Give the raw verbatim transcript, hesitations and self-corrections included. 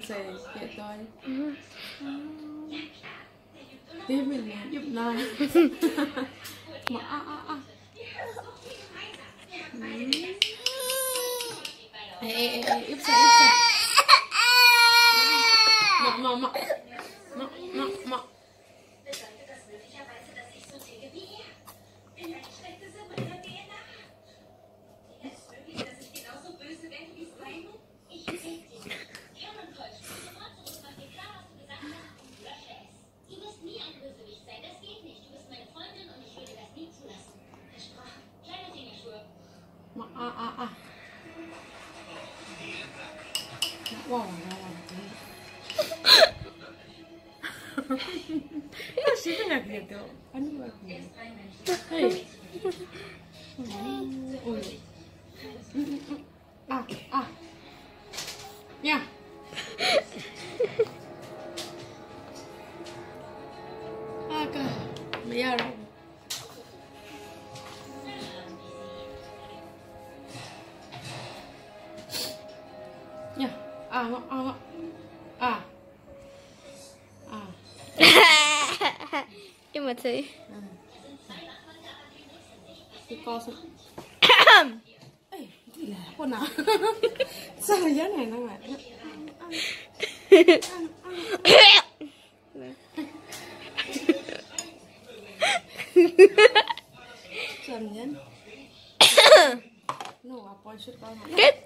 Say, get doy. David ne, yup na. Ma, ah, ah, ah. Mm. Eh, eh, eh, eh, yup say, yup say. Ma, ma, ma. Ma, ma, ma. Ma, ah, ah, ah. Wow, wow, wow. Ina shi kena kena tu. Anu ba kena. Hey. Oh. Ah, ah. Ya. Aka. Mayara. Ya. Ah, ah, ah. Ah. Ah. Ima tei. Because. Ay, gila, kona. Sa yan na nga. Sa yan. No, apa shoot ka. Good